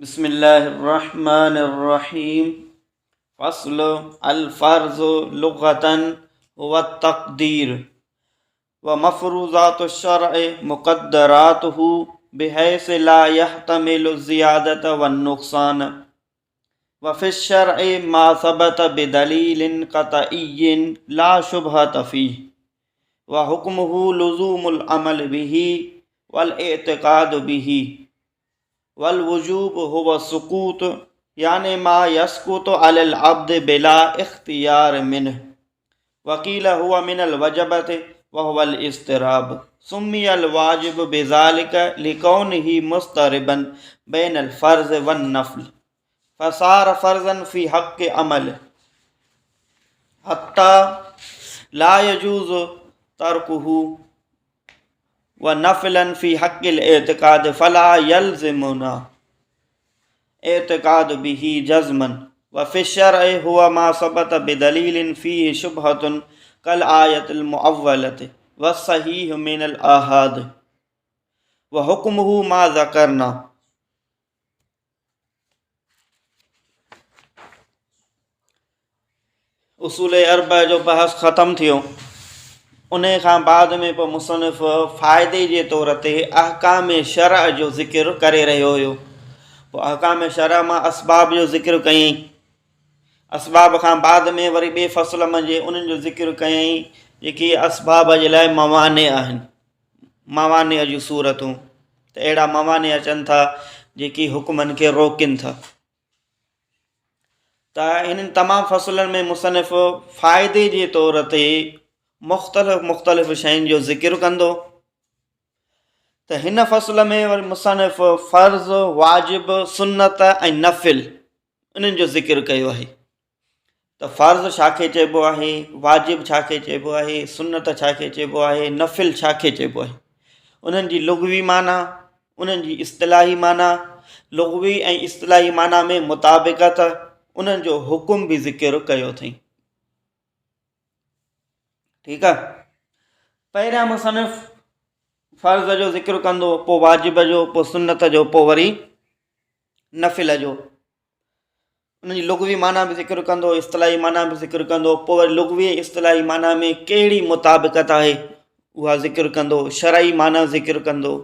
بسم الله الرحمن الرحيم فصل الفرض لغة هو التقدير ومفروضات الشرع مقدراته بحيث لا يحتمل الزيادة والنقصان وفي الشرع ما ثبت بدليل قطعي لا شبهة فيه وحكمه لزوم العمل به والاعتقاد به والوجوب هو السقوط يعني ما يسقط على العبد بلا اختيار منه وقيل هو من الوجبة وهو الاضطراب سمي الواجب بذلك لكونه مضطربا بين الفرض والنفل فصار فرضا في حق عمله حتى لا يجوز تركه ونفلا في حق الاعتقاد فلا يلزمنا اعتقاد به جزما وفي الشرع هو ما ثبت بدليل فيه شبهة كالآية المؤولة والصحيح من الآحاد وحكمه ما ذكرنا اصول اربع جو بحث ختم ٿيو ان کان بعد ۾ پوء مصنف فائدي جي طور تي احڪام شرع جو ذڪر ڪري رهيو هيو پوء احڪام شرع مان اسباب جو ذڪر ڪيائين اسباب کان بعد ۾ وري ٻئي فصل منجهه انهن جو ذڪر ڪيائين جيڪي اسباب جي لاء موانع آهن موانع جون صورتون ته اهڙا موانع اچن ٿا جيڪي حڪمن کي روڪين ٿا ته انهن تمام فصلن ۾ مصنف فائدي جي طور تي مختلف مختلف شين جو ذڪر ڪندو ته هن فصل ۾ وري مصنف فرض واجب سنت ۽ نفل انهن جو ذڪر ڪيو آهي ته فرض ڇا کي چئبو آهي، واجب ڇا کي چئبو آهي، سنت ڇا کي چئبو آهي، نفل ڇا کي چئبو آهي. انهن جي لغوي معنيٰ، انهن جي اصطلاحي معنيٰ، لغوي ۽ اصطلاحي معنيٰ ۾ مطابقت، انهن جو حڪم به ذڪر ڪيو اٿئي. ٺيڪ آهي. پهريان مصنف فرض جو ذڪر ڪندو، پوء واجب جو، پوء سنت جو، پوء وري نفل جو. ان جي لغوي معنيٰ به ذڪر ڪندو، اصطلاحي معنيٰ به ذڪر ڪندو، پوء وري لغوي ۽ اصطلاحي معنيٰ ۾ ڪهڙي مطابقت آهي اها ذڪر ڪندو، شرعي معنيٰ ذڪر ڪندو.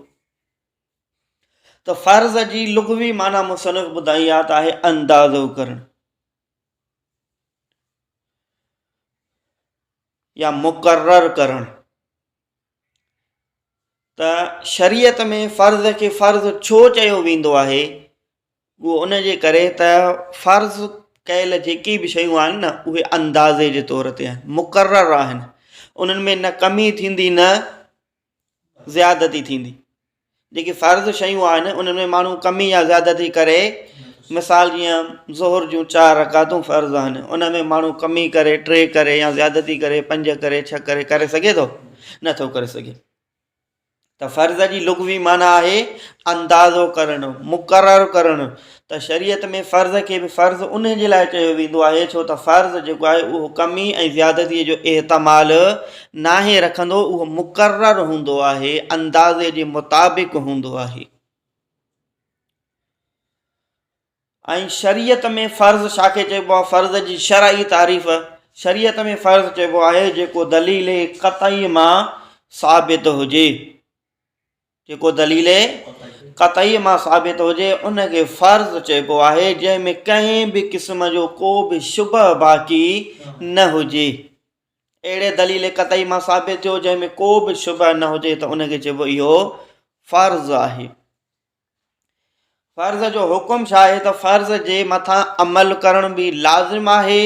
ته فرض جي لغوي معنيٰ مصنف ٻڌائي آهي ته آهي اندازو ڪرڻ يا مقرر ڪرڻ. ته شريعت ۾ فرض کي فرض ڇو چيو ويندو آهي؟ اهو ان جي ڪري ته فرض ڪيل جيڪي به شيون آهن نه اهي اندازي جي طور تي آهن مقرر آهن انهن ۾ نه ڪمي ٿيندي نه زيادتي ٿيندي جيڪي فرض شيون آهن انهن ۾ ماڻهو ڪمي يا زيادتي ڪري مثال جيئن ظهر جون چار رڪعتون فرض آهن ان ۾ ماڻهو ڪمي ڪري ٽي ڪري يا زيادتي ڪري پنج ڪري ڇهه ڪري ڪري سگهي ٿو نٿو ڪري سگهي ته فرض جي لغوي معنيٰ آهي اندازو ڪرڻ، مقرر ڪرڻ ته شريعت ۾ فرض کي به فرض ان جي لاء چيو ويندو آهي ڇو ته فرض جيڪو آهي اهو ڪمي ۽ زيادتي جو احتمال ناهي رکندو اهو مقرر هوندو آهي اندازي جي مطابق هوندو آهي. ۽ شريعت ۾ فرض ڇا کي چئبو آهي؟ فرض جي شرعي تعريف، شريعت ۾ فرض چئبو آهي جيڪو دليل قطعي مان ثابت هجي، جيڪو دليل قطعي مان ثابت هجي ان کي فرض چئبو آهي جنهن ۾ ڪنهن به قسم جو ڪو به شبه باقي نه هجي. اهڙي دليل قطعي مان ثابت ٿيو جنهن ۾ ڪو به شبه نه هجي ته ان کي چئبو اهو فرض آهي. فرض جو حڪم ڇا آهي ته فرض جي مٿان عمل ڪرڻ به لازم آهي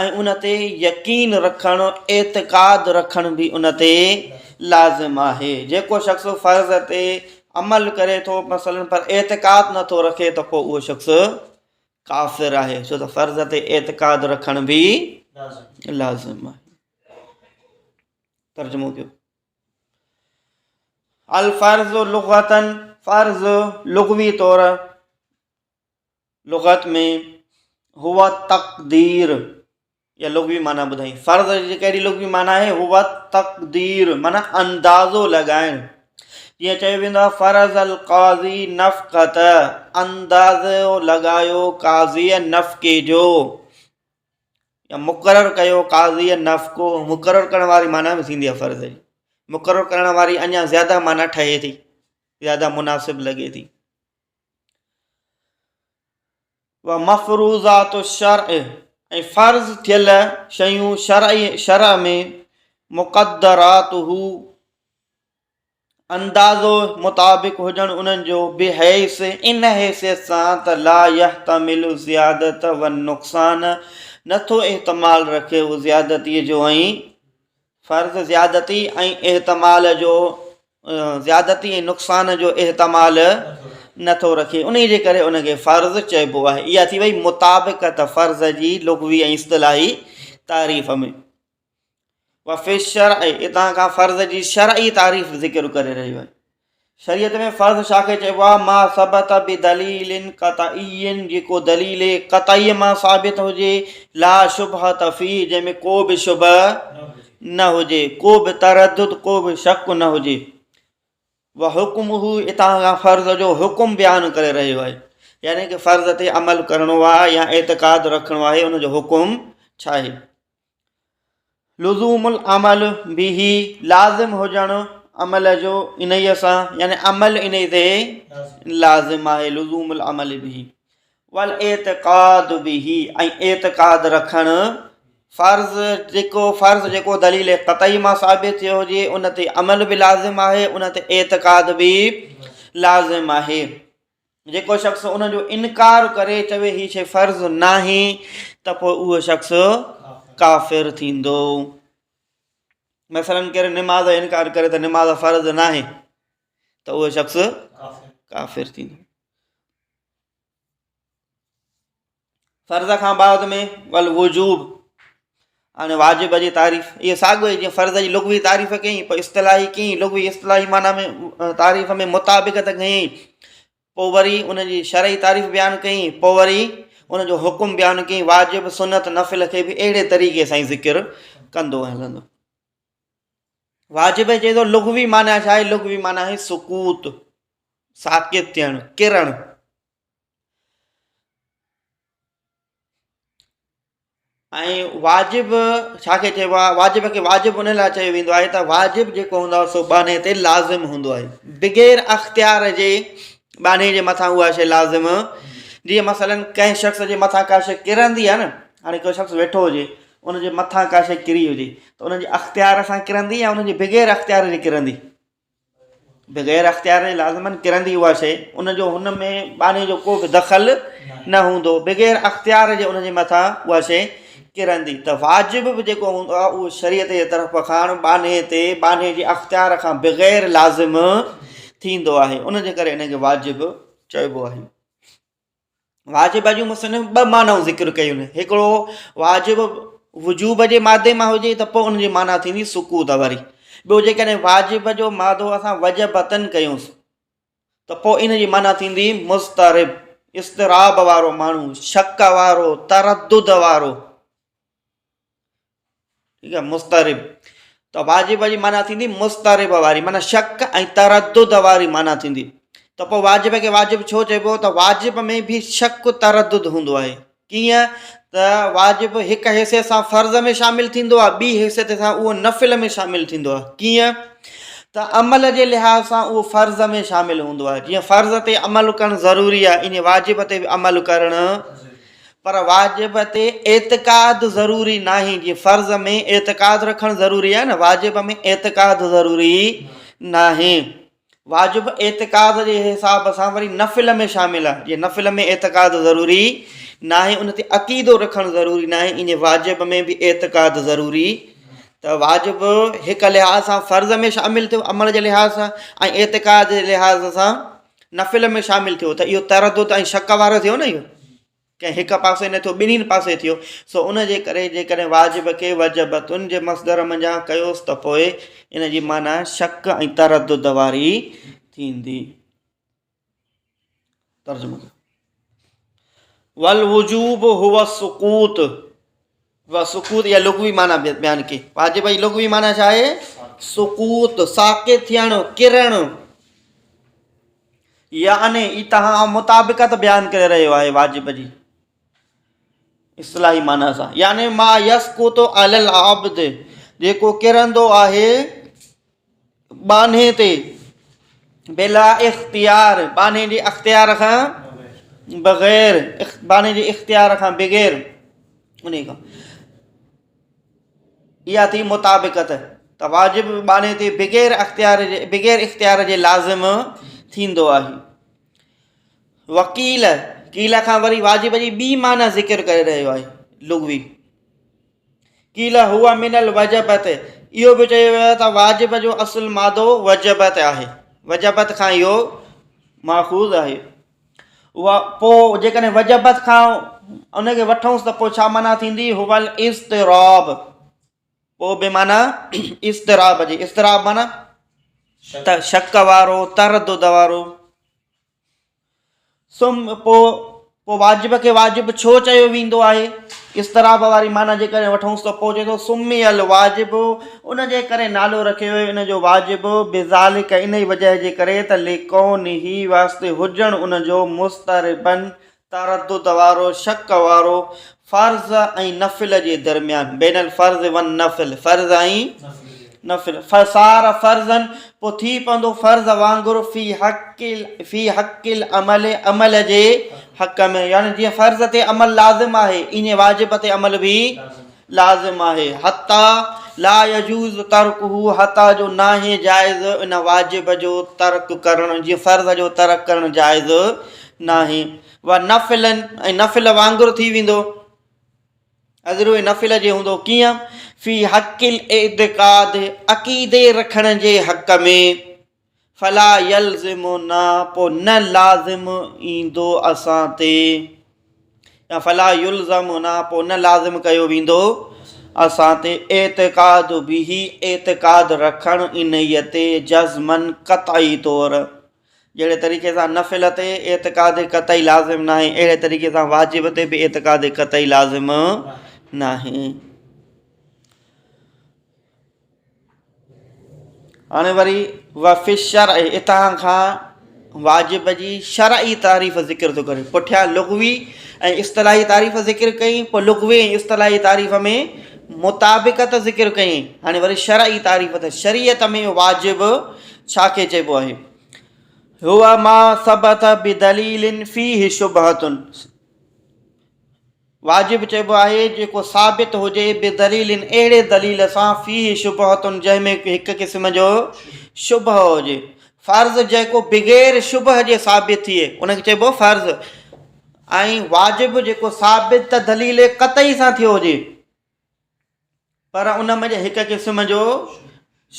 ۽ ان تي يقين رکڻ اعتقاد رکڻ به ان تي لازم آهي جيڪو شخص فرض تي عمل ڪري ٿو مثلا پر اعتقاد نٿو رکي ته پوء اهو شخص ڪافر آهي ڇو ته فرض تي اعتقاد رکڻ به لازم آهي ترجمو ڪيو الفرض لغتاً فرض لغوي طور لغت ۾ هو تقدير يا لغوي معنيٰ ٻڌائي فرض جي ڪهڙي لغوي معنيٰ آهي هو تقدير معنيٰ اندازو لڳائڻ جيئن چيو ويندو آهي فرض القاضي نفقت، اندازو لڳايو قاضيء نفقي جو، يا مقرر ڪيو قاضيء نفقو. مقرر ڪرڻ واري معنيٰ به ٿيندي آهي فرض جي، مقرر ڪرڻ واري اڃا زياده معنيٰ ٺهي ٿي، زياده مناسب لڳي ٿي. ومفروضات الشرع، ۽ فرض ٿيل شيون شرعي شرع ۾، مقدراته، اندازو مطابق هجڻ انهن جو، بحيث، ان حيثيت سان ته، لا يحتمل الزيادة والنقصان، نٿو احتمال رکي اهو زيادتيء جو ۽ فرض زيادتي ۽ احتمال جو، زيادتي ۽ نقصان جو احتمال نٿو رکي، انهي جي ڪري ان کي فرض چئبو آهي. اها ٿي وئي مطابقت فرض جي لغوي ۽ اصطلاحي تعريف ۾. وفي الشرع، اتان کان فرض جي شرعي تعريف ذڪر ڪري رهيو آهي. شريعت ۾ فرض ڇا کي چئبو آهي؟ ما ثبت بدليل قطعي، جيڪو دليل قطعي مان ثابت هجي، لا شبهه فيه، جنهن ۾ ڪو به شبه نه هجي، ڪو به تردد، ڪو به شڪ نه هجي. وحڪمه، اتان کان فرض جو حڪم بيان ڪري رهيو آهي، يعني ڪه فرض تي عمل ڪرڻو آهي يا اعتقاد رکڻو آهي، ان جو حڪم ڇا آهي؟ لزوم العمل به، لازم هجڻ عمل جو انهيء سان، يعني عمل انهيء تي لازم آهي، لزوم العمل به. والاعتقاد به، ۽ اعتقاد رکڻ. فرض جيڪو فرض جيڪو دليل قطعي مان ثابت ٿيو هجي، ان تي عمل به لازم آهي، ان تي اعتقاد به لازم آهي. جيڪو شخص ان جو انڪار ڪري، چوي هي شيء فرض ناهي، ته پوء اهو شخص ڪافر ٿيندو. مثلا ڪير نماز جو انڪار ڪري ته نماز فرض ناهي، ته اهو شخص ڪافر ٿيندو. فرض کان بعد ۾ والوجوب، هاڻي واجب جي تعريف اهو ساڳيو ئي، جيئن فرض جي لغوي تعريف ڪئي، پوء اصطلاحي ڪئي، لغوي اصطلاحي معنيٰ ۾ تعريف ۾ مطابقت ڪئي، پوء وري ان جي شرعي تعريف بيان ڪئي، پوء وري ان جو حڪم بيان ڪئي. واجب، سنت، نفل کي به اهڙي طريقي سان ئي ذڪر ڪندو هلندو. واجب چئي ٿو لغوي معنيٰ ڇا آهي؟ لغوي معنيٰ آهي سڪوت، ساڪت ٿيڻ، ڪرڻ. ۽ واجب ڇا کي چئبو آهي؟ واجب کي واجب ان لاء چيو ويندو آهي ته واجب جيڪو هوندو آهي سو ٻانهي تي لازم هوندو آهي، بغير اختيار جي ٻانهي جي مٿان اها شيء لازم. جيئن مثلا ڪنهن شخص جي مٿان ڪا شيء ڪرندي آهي نه، هاڻي ڪو شخص ويٺو هجي، ان جي مٿان ڪا شيء ڪري هجي، ته ان جي اختيار سان ڪرندي يا ان جي بغير اختيار جي ڪرندي؟ بغير اختيار جي لازماً ڪرندي اها شيء، ان جو هن ۾ ٻانهي جو ڪو به دخل نه هوندو، بغير اختيار جي ان جي مٿان اها شيء ڪرندي. ته واجب به جيڪو هوندو آهي اهو شريعت جي طرف کان ٻانهي تي ٻانهي جي اختيار کان بغير لازم ٿيندو آهي، ان جي ڪري ان کي واجب چئبو آهي. واجب جون مصنف ٻه معنائون ذڪر ڪيون آهن. هڪڙو واجب وجوب جي مادي مان هجي ته پوء ان جي معنيٰ ٿيندي سڪوت واري. ٻيو جيڪڏهن واجب جو مادو اسان وجبتن ڪيونس ته پوء ان جي معنيٰ ٿيندي مضطرب، اضطراب وارو ماڻهو، شڪ وارو، تردد وارو. ٺيڪ آهي، مضطرب ته واجب جي معنيٰ ٿيندي مضطرب واري، معنيٰ شڪ ۽ تردد واري معنيٰ ٿيندي. ته پوء واجب کي واجب ڇو چئبو؟ ته واجب ۾ به شڪ تردد هوندو آهي. ڪيئن ته واجب هڪ حيثيت سان فرض ۾ شامل ٿيندو آهي، ٻي حيثيت سان اهو نفل ۾ شامل ٿيندو آهي. ڪيئن ته عمل جي لحاظ سان اهو فرض ۾ شامل هوندو آهي. جيئن فرض تي عمل ڪرڻ ضروري آهي، ائين واجب تي به عمل ڪرڻ، پر واجب تي اعتقاد ضروري ناهي. جيئن فرض ۾ اعتقاد رکڻ ضروري آهي نه، واجب ۾ اعتقاد ضروري ناهي. واجب اعتقاد جي حساب سان وري نفل ۾ شامل آهي. جيئن نفل ۾ اعتقاد ضروري ناهي، ان تي عقيدو رکڻ ضروري ناهي، ائين واجب ۾ به اعتقاد ضروري. ته واجب هڪ لحاظ سان فرض ۾ شامل ٿيو عمل جي لحاظ سان، ۽ اعتقاد جي لحاظ سان نفل ۾ شامل ٿيو، ته اهو تردد ۽ شڪ وارو ٿيو نه، اهو ڪنهن هڪ پاسي نه ٿيو، ٻنهين پاسي ٿيو. سو ان جي ڪري جيڪڏهن واجب کي وجبتن جي مصدر منجهان ڪيوس ته پوء ان جي معنيٰ شڪ ۽ تردد واري ٿيندي. ترجمو ڪيو. والوجوب هو السقوط، و سقوط يا لغوي معنيٰ بيان ڪئي. واجب جي لغوي معنيٰ ڇا آهي؟ سقوط، ساقط ٿيڻ، ڪرڻ. يعني هي توهان مطابقت بيان ڪري رهيو آهي واجب جي اصطلاحي معنيٰ سان يعني ما يسقط علي العبد جيڪو ڪرندو آهي ٻانهي تي بلا اختيار ٻانهي جي اختيار کان بغير ٻانهي جي اختيار کان بغير انهي کان اها ٿي مطابقت ته واجب ٻانهي تي بغير اختيار جي بغير اختيار جي لازم ٿيندو آهي. وقيل قيل کان وري واجب جي ٻي معنيٰ ذڪر ڪري رهيو آهي لغوي قيل هو من الوجبت اهو به چيو ويو آهي ته واجب جو اصل مادو وجبت آهي وجبت کان اهو ماخوذ آهي اها پوء جيڪڏهن وجبت کان ان کي وٺونس ته پوء ڇا معنيٰ ٿيندي هو الاضطراب پوء به معنيٰ اضطراب جي اضطراب معنيٰ ته شڪ وارو تردد وارو ثم پوء پوء واجب کي واجب ڇو چيو ويندو آهي اضطراب واري معنيٰ جيڪڏهن وٺونس ته پوء چئي ٿو سمي الواجب ان جي ڪري نالو رکيو ويو ان جو واجب بذالڪ انهي وجه جي ڪري ته لڪونه واسطي هجڻ ان جو مضطربا تردد وارو شڪ وارو فرض ۽ نفل جي درميان بين الفرض والنفل فرض ۽ نفل فصار فرضا پوء ٿي پوندو فرض وانگر في حق في حق العمل عمل جي حق ۾ يعني جيئن فرض تي عمل لازم آهي ائين واجب تي عمل به لازم آهي حتي لا يجوز ترڪه حتي جو ناهي جائز ان واجب جو ترڪ ڪرڻ جيئن فرض جو ترڪ ڪرڻ جائز ناهي و نفل ۽ نفل وانگر ٿي ويندو ازروء نفل جي هوندو ڪيئن؟ في حق الاعتقاد عقيدي رکڻ جي حق ۾، فلا يلزمنا پوء نه لازم ايندو اسان تي يا فلا يلزمنا پوء نه لازم ڪيو ويندو اسان تي اعتقاد به اعتقاد رکڻ انهيء تي جزماً قطعي طور. جهڙي طريقي سان نفل تي اعتقاد قطعي لازم ناهي اهڙي طريقي سان واجب تي به اعتقاد قطعي لازم ناهي. هاڻي وري وفي الشرع اتان کان واجب جي شرعي تعريف ذڪر ٿو ڪري. پٺيان لغوي ۽ اصطلاحي تعريف ذڪر ڪئي پوء لغوي ۽ اصطلاحي تعريف ۾ مطابقت ذڪر ڪئي هاڻي وري شرعي تعريف ته شريعت ۾ واجب ڇا کي چئبو آهي؟ هو ما ثبت بدليل فيه شبهة واجب چئبو آهي جيڪو ثابت هجي بدليل اهڙي دليل سان فيه شبهة جنهن ۾ هڪ قسم جو شبهه هجي. فرض جيڪو بغير شبهه جي ثابت ٿئي ان کي چئبو فرض ۽ واجب جيڪو ثابت ته دليل قطعي سان ٿيو هجي. پر ان منجهه هڪ قسم جو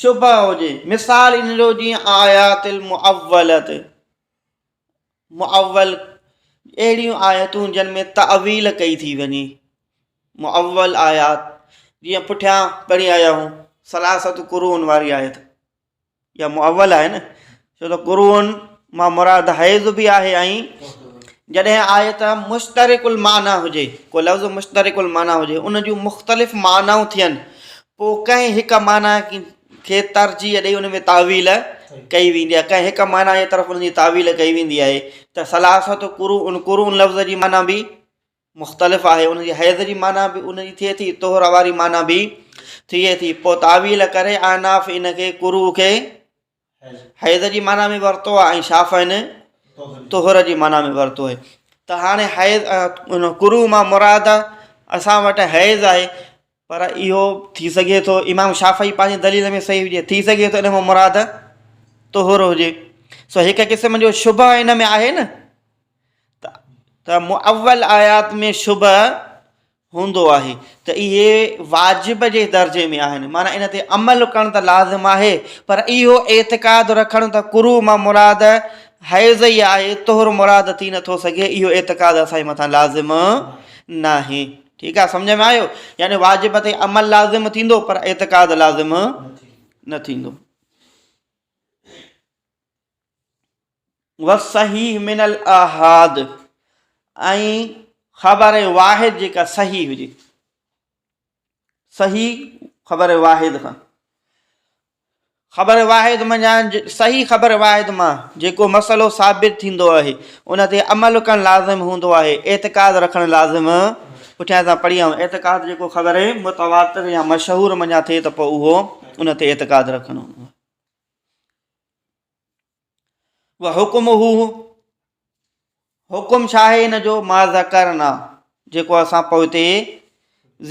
شبهه هجي. مثال ان جو جيئن آيات المعولت معول اهڙيون آيتون جن ۾ تاويل ڪئي ٿي وڃي معول آيات جيئن پٺيان پڙهي آيا آهيون ثلاثة قرون واري آيت يا معول آهي نه ڇو ته قرون مان مراد حيض به آهي ۽ جڏهن آيت مشترڪ المعنيٰ هجي ڪو لفظ مشترڪ المعنيٰ هجي ان جون مختلف معنائون ٿين پوء ڪنهن هڪ معنيٰ کي ترجيح ڏئي ان ۾ تاويل ڪئي ويندي آهي ڪنهن هڪ معنيٰ جي طرف ان جي تاويل ڪئي ويندي آهي ته ثلاثة قرون قرون لفظ جي معنيٰ به مختلف آهي ان جي حيض جي معنيٰ به ان جي ٿئي ٿي طهر واري معنيٰ به ٿئي ٿي پوء تاويل ڪري احناف ان کي قروء کي حيض جي معنيٰ ۾ ورتو آهي ۽ شافعين طهر جي معنيٰ ۾ ورتو آهي ته هاڻي حيض ان قروء مان مراد اسان وٽ حيض آهي پر اهو ٿي سگهي ٿو امام شافعي پنهنجي دليل ۾ صحيح هجي ٿي سگهي ٿو ان مان مراد طهر هجي سو هڪ قسم جو شبه ان ۾ آهي نه ته معول آيات ۾ شبه هوندو آهي ته اهي واجب جي درجي ۾ آهن معنيٰ ان تي عمل ڪرڻ ته لازم آهي پر اهو اعتقاد رکڻ ته قروء مان مراد حيض ئي آهي طهر مراد ٿي نٿو سگهي اهو اعتقاد اسان جي مٿان لازم ناهي ٺيڪ آهي سمجھ ۾ آيو يعني واجب تي عمل لازم ٿيندو پر اعتقاد لازم نه ٿيندو. والصحيح من الاحاد ۽ خبر واحد جيڪا صحيح هجي صحيح خبر واحد کان خبر واحد منجهان صحيح خبر واحد مان جيڪو مسئلو ثابت ٿيندو آهي ان تي عمل ڪرڻ لازم هوندو آهي اعتقاد رکڻ لازم پٺيان اسان پڙهي آيا اعتقاد جيڪو خبر متواتر يا مشهور منجهان ٿئي ته پوء اهو ان تي اعتقاد رکڻو هوندو آهي وحڪمه حڪم ڇا آهي ان جو ما ذڪرنا جيڪو اسان پوئتي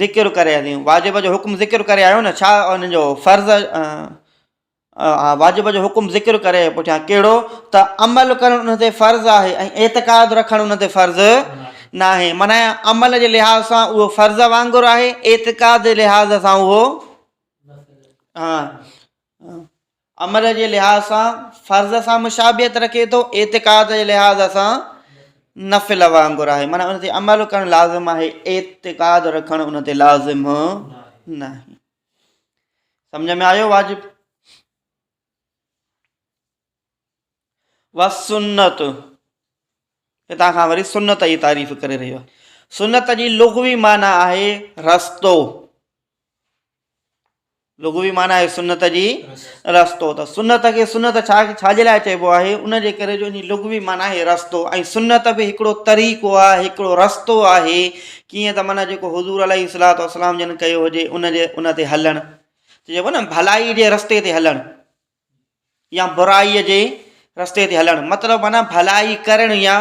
ذڪر ڪري آياسين واجب جو حڪم ذڪر ڪري آيو نه ڇا ان جو فرض واجب جو حڪم ذڪر ڪري پٺيان ڪهڙو ته عمل ڪرڻ ان تي فرض آهي ۽ اعتقاد رکڻ ان تي فرض ناهي معنيٰ عمل جي لحاظ سان اهو فرض وانگر آهي اعتقاد جي لحاظ سان اهو ها عمل جي لحاظ سان فرض سان مشابهت رکي ٿو اعتقاد جي لحاظ سان نفل وانگر آهي معنيٰ ان تي عمل ڪرڻ لازم آهي اعتقاد رکڻ ان تي لازم ناهي سمجھ ۾ آيو واجب وسنت هتان کان وري سنت جي تعريف ڪري رهيو آهي سنت جي لغوي معنيٰ آهي رستو لغوي معنيٰ آهي سنت جي رستو ته سنت کي سنت ڇا ڇا جي لاء چئبو آهي ان جي ڪري جو ان جي لغوي معنيٰ آهي رستو ۽ سنت به هڪڙو طريقو آهي هڪڙو رستو آهي ڪيئن ته معنيٰ جيڪو حضور عليه الصلوة والسلام جن ڪيو هجي ان جي ان تي هلڻ چئبو نه ڀلائي جي رستي تي هلڻ يا برائيء جي رستي تي هلڻ مطلب معنيٰ ڀلائي ڪرڻ يا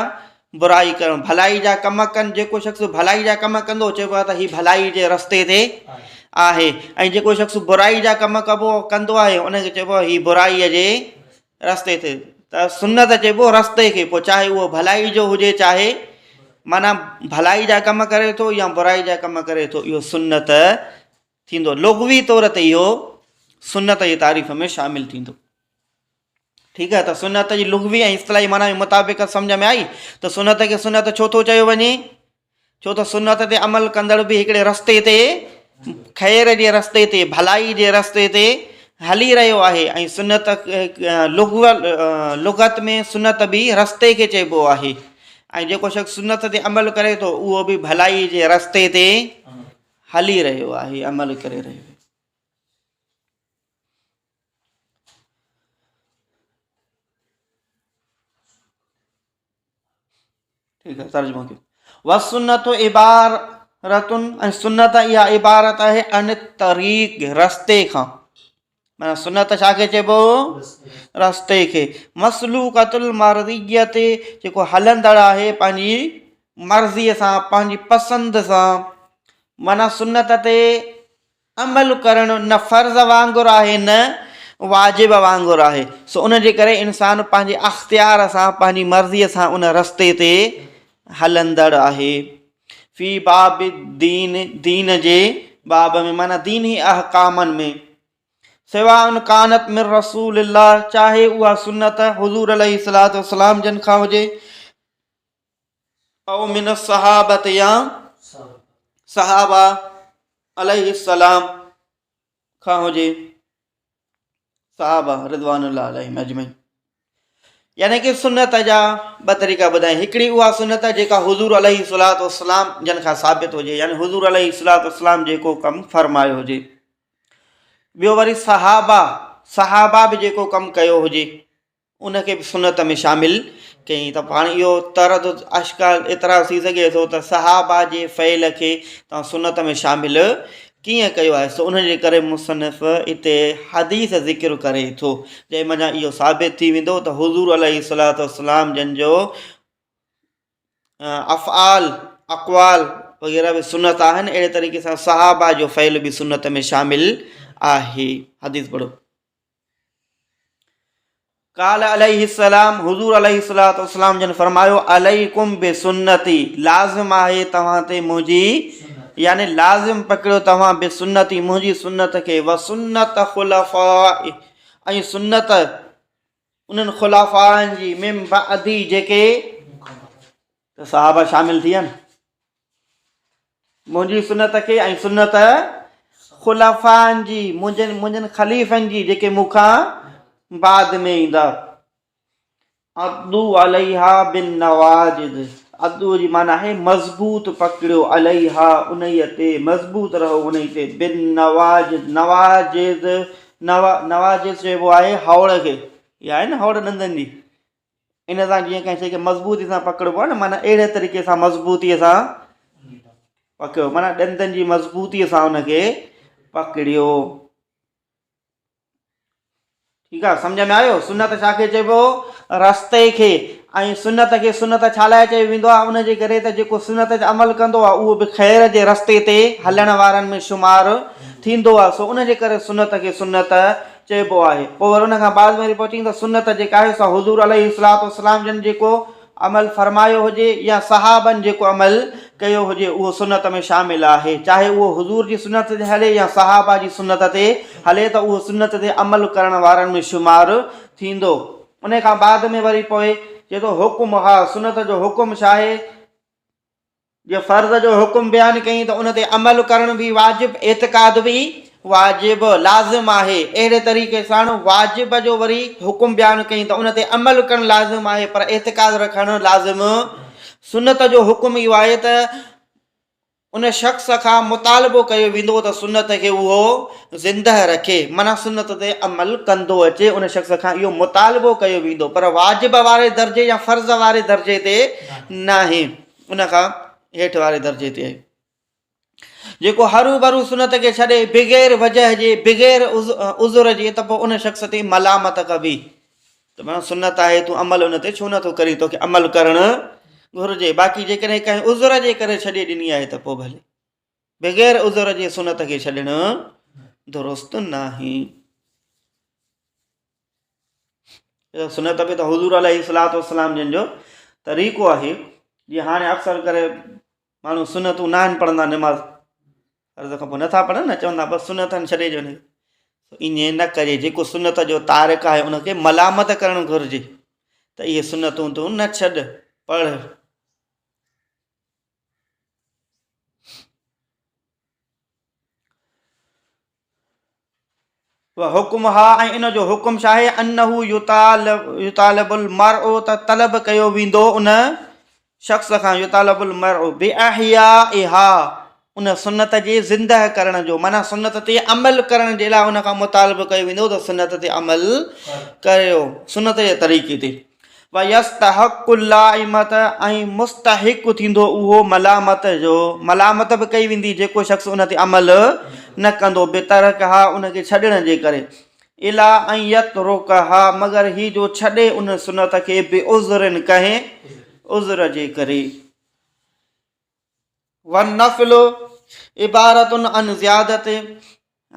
برائي ڪرڻ ڀلائي جا ڪم ڪن جيڪو شخص ڀلائي جا ڪم ڪندو چئبو آهي ته هي ڀلائي جي رستي تي آهي ۽ جيڪو شخص برائي جا ڪم ڪبو ڪندو آهي ان کي چئبو آهي هي برائيء جي رستي تي ته سنت چئبو رستي کي پوء چاهي اهو ڀلائي جو هجي چاهي معنيٰ ڀلائي جا ڪم ڪري ٿو يا برائي جا ڪم ڪري ٿو اهو سنت ٿيندو. لغوي طور تي اهو سنت جي تعريف ۾ شامل ٿيندو. ٺيڪ آهي ته سنت جي لغوي ۽ اصطلاحي معنيٰ ۾ مطابقت سمجھ ۾ آئي ته سنت کي سنت ڇو ٿو چيو وڃي؟ ڇو ته سنت تي عمل ڪندڙ به هڪڙي رستي تي خير جي رستي تي ڀلائي جي رستي تي هلي رهيو آهي ۽ سنت لغت ۾ سنت به رستي کي چئبو آهي ۽ جيڪو شخص سنت تي عمل ڪري ٿو اهو به ڀلائي جي رستي تي هلي رهيو آهي عمل ڪري رهيو آهي. ٺيڪ آهي ترجمو ڪيو والسنت عبارت ۽ سنت اها عبارت آهي عن الطريق رستي کان معنيٰ سنت ڇا کي چئبو رستي کي مسلوڪة المرضيت جيڪو هلندڙ آهي پنهنجي مرضيء سان پنهنجي پسند سان معنيٰ سنت تي عمل ڪرڻ نه فرض وانگر آهي نه واجب وانگر آهي سو ان جي ڪري انسان پنهنجي اختيار سان پنهنجي مرضيء سان ان رستي تي هلندڙ آهي في باب الدين دين جي باب ۾ معنيٰ ديني احڪامن ۾ سواء ڪانت من رسول الله چاهي اها سنت حضور عليه الصلوة والسلام جن کان هجي او من الصحابة يا صحابه عليه السلام کان هجي صحابه رضوان الله عليهم اجمعين يعني ڪي سنت جا ٻه طريقا ٻڌائين هڪڙي اها سنت جيڪا حضور عليه الصلوة والسلام جن کان ثابت هجي يعني حضور عليه الصلوة والسلام جيڪو ڪم فرمايو هجي ٻيو وري صحابه صحابه به جيڪو ڪم ڪيو هجي ان کي به سنت ۾ شامل ڪيائين ته هاڻي اهو تردد اشڪال اعتراض ٿي سگهي ٿو ته صحابه جي فعل کي توهان سنت ۾ شامل ڪيئن ڪيو آهي سو ان جي ڪري مصنف اتي حديث ذڪر ڪري ٿو جنهن منجهان اهو ثابت ٿي ويندو ته حضور عليه الصلوة والسلام جن جو افعال اقوال وغيره به سنت آهن اهڙي طريقي سان صحابه جو فعل به سنت ۾ شامل آهي حديث پڙهو قال عليه السلام حضور عليه الصلوة والسلام جن فرمايو عليڪم بسنتي لازم آهي توهان تي منهنجي يعني لازم پڪڙيو توهان بسنتي منهنجي سنت کي وسنت خلفاء ۽ سنت انهن خلفائن جي من بعدي جيڪي ته صحابه شامل ٿي ويا نه منهنجي سنت کي ۽ سنت خلفائن جي منهنجن منهنجن خليفن جي جيڪي مون کان بعد ۾ ايندا عضو عليها بالنواجذ عضو جي معنی آهي مضبوط پڪڙيو عليها انهيء تي مضبوط رهو انهيء تي بالنواجذ نواجذ نوا نواجس چئبو آهي هوڙ کي. اها آهي نه هوڙ ڏندن جي. ان سان جيئن ڪنهن شيء کي مضبوطي سان پڪڙبو آهي نه معنيٰ اهڙي طريقي سان مضبوطي سان پڪڙيو معنيٰ ڏندن جي مضبوطي سان ان کي پڪڙيو. ٺيڪ آ سمجھ ۾ آيو سنت ڇا کي چئبو رستي کي ۽ سنت کي سنت ڇا لاء چيو ويندو آ ان جي ڪري ته جيڪو سنت تي عمل ڪندو آ اهو به خير جي رستي تي هلڻ وارن ۾ شمار ٿيندو آ سو ان جي ڪري سنت کي سنت چئبو آهي پوء وري ان کان بعد ۾ وري پوء چئين ته سنت جيڪا آهي سا حضور عليه الصلوة والسلام جن جيڪو عمل فرمايو هجي يا صحابن جيڪو عمل ڪيو هجي اهو سنت ۾ شامل آهي چاهي اهو حضور جي سنت تي هلي يا صحابه جي سنت تي هلي ته اهو سنت تي عمل ڪرڻ وارن ۾ شمار ٿيندو. ان کان بعد ۾ وري پوء چئي ٿو حڪم ها سنت جو حڪم ڇا آهي؟ جي فرض جو حڪم بيان ڪيائين ته ان تي عمل ڪرڻ به واجب، اعتقاد به واجب، لازم، آهي. اهڙي طريقي ساڻ واجب جو وري حڪم بيان ڪيائين ته ان تي عمل ڪرڻ لازم آهي پر اعتقاد رکڻ لازم. سنت جو حڪم اهو آهي ته ان شخص کان مطالبو ڪيو ويندو ته سنت کي اهو زندهه رکي معنيٰ سنت تي عمل ڪندو اچي ان شخص کان اهو مطالبو ڪيو ويندو پر واجب واري درجي يا فرض واري درجي تي ناهي. ان کان هيٺ واري درجي تي آهي. جيڪو هروڀرو سنت کي ڇڏي بغير وجه جي بغير عذر جي ته پوء ان شخص تي ملامت ڪبي ته معنيٰ سنت آهي تون عمل ان تي ڇو نٿو ڪرين توکي عمل ڪرڻ گهرجي باقي جيڪڏهن ڪنهن عذر جي ڪري ڇڏي ڏني آهي ته پوء ڀلي بغير عذر جي سنت کي ڇڏڻ درست ناهي. سنت به ته حضور عليه الصلوة والسلام جن جو طريقو آهي جيئن هاڻي اڪثر ڪري ماڻهو سنتون ناهن پڙهندا نماز فرض کان پوء نٿا پڙهن نه چوندا بس سنت آهن ڇڏي ڏيو ائين نه ڪجي جيڪو سنت جو تارڪ آهي ان کي ملامت ڪرڻ گهرجي ته اهي سنتون تون نه ڇڏ پڙهه وحڪمها ۽ ان جو حڪم ڇا آهي انه يطالب المرء ته طلب ڪيو ويندو ان شخص کان يطالب المرء باحيائها ان سنت جي زنده ڪرڻ جو معنيٰ سنت تي عمل ڪرڻ جي لاء ان کان مطالبو ڪيو ويندو ته سنت تي عمل ڪريو سنت جي طريقي تي ويستحق اللائمة ۽ مستحق ٿيندو اهو ملامت جو، ملامت به ڪئي ويندي جيڪو شخص ان تي عمل نه ڪندو، بترڪها ان کي ڇڏڻ جي ڪري، الا ان يترڪها مگر هي جو ڇڏي ان سنت کي بعذر ڪنهن عذر جي ڪري. والنفل عبارة عن زيادة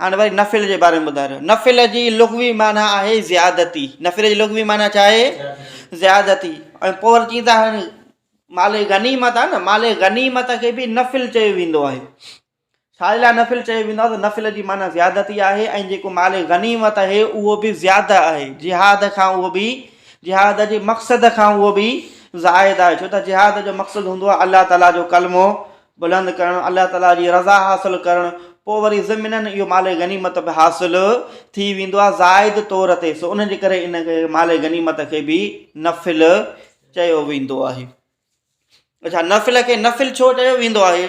هاڻي وري نفل جي باري ۾ ٻڌائي رهيو نفل جي لغوي معنيٰ آهي زيادتي نفل جي لغوي معنيٰ ڇا آهي زيادتي ۽ پوء وري چئين ٿا هاڻي مال غنيمت آهي نه مال غنيمت کي به نفل چيو ويندو آهي ڇا جي لاء نفل چيو ويندو آهي ته نفل جي معنيٰ زيادتي آهي ۽ جيڪو مال غنيمت آهي اهو به زياده آهي جهاد کان اهو به جهاد جي مقصد کان اهو به زائد آهي ڇو ته جهاد جو مقصد هوندو آهي الله تعاليٰ جو ڪلمو بلند ڪرڻ، الله تعاليٰ جي رضا حاصل ڪرڻ، پوء وري ضمناً اهو مال غنيمت به حاصل ٿي ويندو آهي زائد طور تي، سو ان جي ڪري ان کي مال غنيمت کي به نفل چيو ويندو آهي. اڇا نفل کي نفل ڇو چيو ويندو آهي؟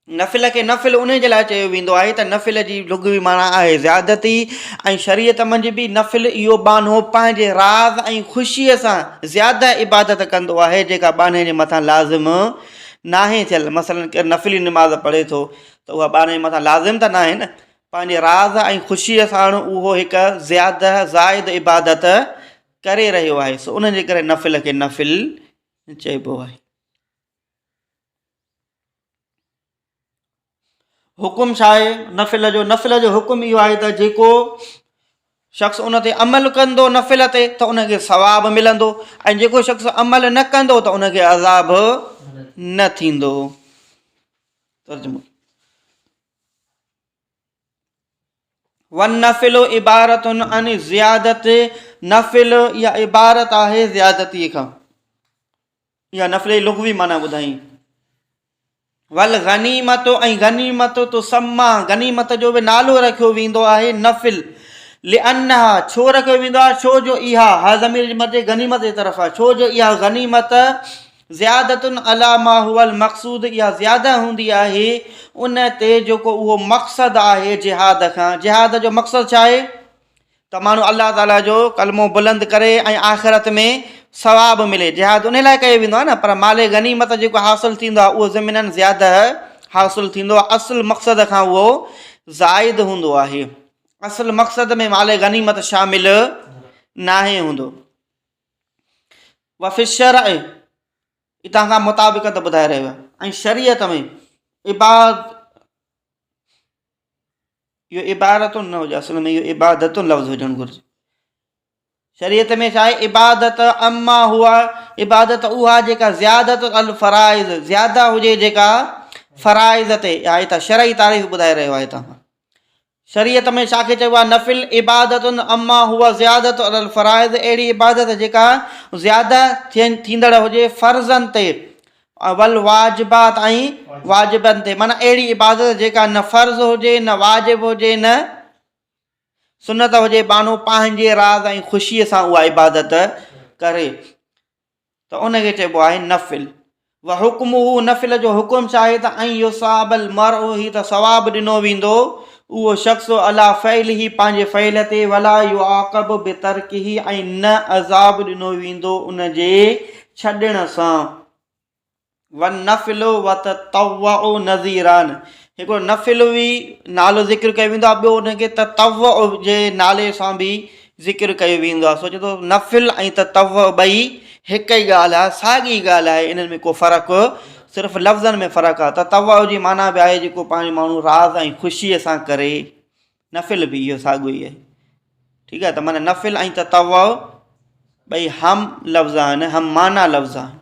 نفل کي نفل انهي جي لاء چيو ويندو آهي ته نفل جي لغوي معنيٰ آهي زيادتي ۽ شريعت منجهه به نفل اهو ٻانهو پنهنجي راز ۽ خوشيء سان زياده عبادت ڪندو آهي جيڪا ٻانهي جي مٿان لازم ناهي ٿيل مثلاً ڪير نفلي نماز پڙهي ٿو ته اها ٻانهي جي مٿان لازم ته ناهي نه پنهنجي راز ۽ خوشيء ساڻ اهو هڪ زياده زائد عبادت ڪري رهيو آهي سو ان جي ڪري نفل کي نفل چئبو آهي. حڪم ڇا آهي نفل جو نفل جو حڪم اهو آهي ته جيڪو شخص ان تي عمل ڪندو نفل تي ته ان کي ثواب ملندو ۽ جيڪو شخص عمل نه ڪندو ته ان کي عذاب نه ٿيندو ترجمو والنفل عبارت عن زيادت نفل يا عبارت آهي زيادتي کان يا نفل جي لغوي معنيٰ ٻڌائين. والغنيمت ۽ غنيمت تسميٰ غنيمت جو به نالو رکيو ويندو آهي نفل لأنها ڇو رکيو ويندو آهي ڇو جو اها ها ضمير جي مرجع غنيمت جي طرف آهي ڇو جو اها غنيمت زيادة علي ما هو المقصود اها زياده هوندي آهي ان تي جيڪو اهو مقصد آهي جهاد کان. جهاد جو مقصد ڇا آهي؟ ته ماڻهو الله تعاليٰ جو ڪلمو بلند ڪري ۽ آخرت ۾ ثواب ملي. جهاد ان لاء ڪيو ويندو آهي نه پر مال غنيمت جيڪو حاصل ٿيندو آهي اهو ضمناً زياده حاصل ٿيندو آهي اصل مقصد کان اهو زائد هوندو آهي. اصل مقصد ۾ مال غنيمت شامل ناهي هوندو. وفي الشرع اتان کان مطابقت ٻڌائي رهيو آهي ۽ شريعت ۾ عباد اهو عبارت نه هجي اصل ۾ اهو عبادت لفظ هجڻ گهرجي شريعت ۾ ڇا آهي عبادت اما هو عبادت اها جيڪا زيادت الفرائض زياده هجي جيڪا فرائض تي آهي ته شرعي تعريف ٻڌائي رهيو آهي تان شريعت ۾ ڇا کي چئبو آهي نفل عبادت اما هو زيادت علی الفرائض اهڙي عبادت جيڪا زياده ٿيندڙ هجي فرضن تي والواجبات ۽ واجبن تي معنيٰ اهڙي عبادت جيڪا نه فرض هجي نه واجب هجي نه سنت هجي ٻانهو پنهنجي راز ۽ خوشيء سان اها عبادت ڪري ته ان کي چئبو آهي نفل. وحڪمه نفل جو حڪم ڇا آهي ته ان يثاب المرء هي ته ثواب ڏنو ويندو اهو شخص علي فعله پنهنجي فعل تي ولا يعاقب بترڪه ۽ نه عذاب ڏنو ويندو ان جي ڇڏڻ سان. والنفل وتطوع نظيران هڪڙو نفل به نالو ذڪر ڪيو ويندو آهي ٻيو ان کي تطوع جي نالي سان به ذڪر ڪيو ويندو آهي سوچي ٿو نفل ۽ تطوع ٻئي هڪ ئي ڳالهه آهي ساڳي ڳالهه آهي انهن ۾ ڪو فرق صرف لفظن ۾ فرق آهي تطوع جي معنيٰ به آهي جيڪو پنهنجو ماڻهو راز ۽ خوشيء سان ڪري نفل به اهو ساڳيو ئي آهي ٺيڪ آهي ته معنيٰ نفل ۽ تطوع ٻئي هم لفظ آهن هم معنيٰ لفظ آهن.